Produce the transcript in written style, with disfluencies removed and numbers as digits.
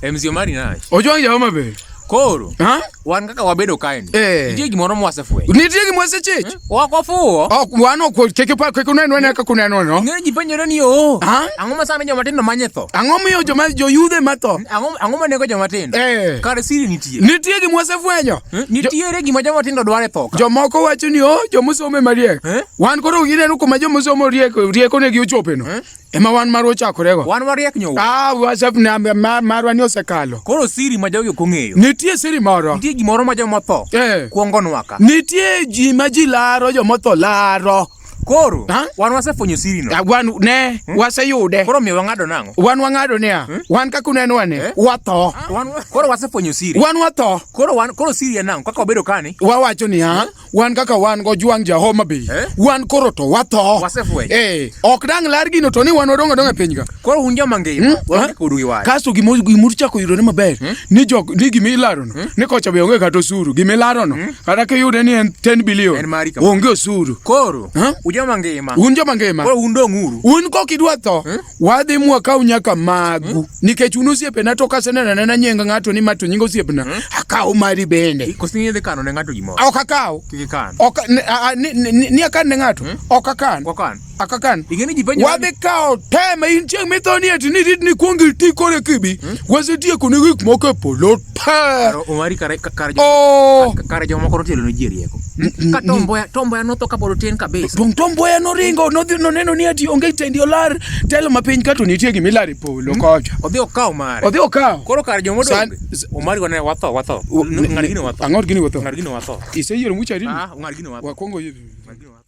MC Omari Nash. Ojwang' ja Homa Bay. Koro Ha? wan kaka wabedo kae ni. Eh. Nitie gimoro mwasefwenyo. Nitie gima wasechich. Ok wafuwo. Ok wan ok kik ipa kik unenwa ne kaka unenwa no. Ing'eyo ji penjore ni oo. Ha? Ang'o ma sani joma tindo manye tho? Ang'o miyo joma joyudhe matho? Ang'o ang'o ma nego joma tindo? Eh. Kare siri nitie. Nitie gima wasefwenyo. Eh? Nitiere gima joma tindo dwaro e tho ka. Jomoko wacho ni oh jomosomo ema riek. Eh? Wan koro gineno kuma jomosomo riek rieko negi ochopeno. Ema wan marwa ochakorego. Wan wariek nyowo. Ah, WhatsApp na marwa ni osekalo. Koro siri ma jogi ok ong'eyo. Nitie siri moro. Nitie gimoro ma joma otho Eh. kuongonwa ka. Nitie ji ma ji laro, jomotho laro. Koro Ha? wan wasefwenyo siri no. Ah, Wan ne waseyude. Koro omiyo wang'ado nang'o? Wan wang'ado niya, wan kaka unenwa ni, watho. Wan koro wasefwenyo siri. Wan watho. Koro wan koro siri en nang'o? Kaka wabedo kani? Wawacho niya, wan kaka wan gojwang' ja Homa Bay Eh? wan koro to watho Wasefwenyo. eh ok dang' lar gino to ni wan wadong' adong'a e piny ka Koro un joma ngima, waonge kodu gi wach. kasto gimo gimoro chako yudore maber ni jok ni gima ilarono ni kocha be onge kata osuru gima ilarono kata kiyude ni en 10 billion En mari kamano. onge osuru Koro Huh? un joma ngima. un joma ngima Koro un dong'uru. un kok idwa tho wadhi mwakaw nyaka magu nikech un osiepena to kaseneno anena nying ng'ato ni ma to nying osiepna akaw mari bende Koso idhi kano ne ng'ato gimoro. ok akaw Kik ikan. Ok ne- a- a- ni- ni ni akan ne ng'ato ok akan Ok okan. ok akan Ing'e ni ji penjo wadhi kawo te ma in chieng' mitho ni ati ni rit ni kuong iti kore kibi wasetieko ne gik moko e polo te Kar Omari kare kar jo Oh. kare jomoko notielo ne ji e rieko. Ka Tom Mboya Tom Mboya notho kapod otin kabisa. Dong Tom Mboya noringo nodhi noneno ni ati onge tendi olar telo ma piny kato nitie gima ilar e polo kocha. Odhi okawo mare. Odhi okawo. Koro kar joma San- odong'. Omari wane watho watho. Ng'ad gino watho. Ang'o gini watho? Ng'ad gino watho. Iseyiero mucha rini? Ah, ng'ad gino watho. Wakwongo Ng'ad gino watho.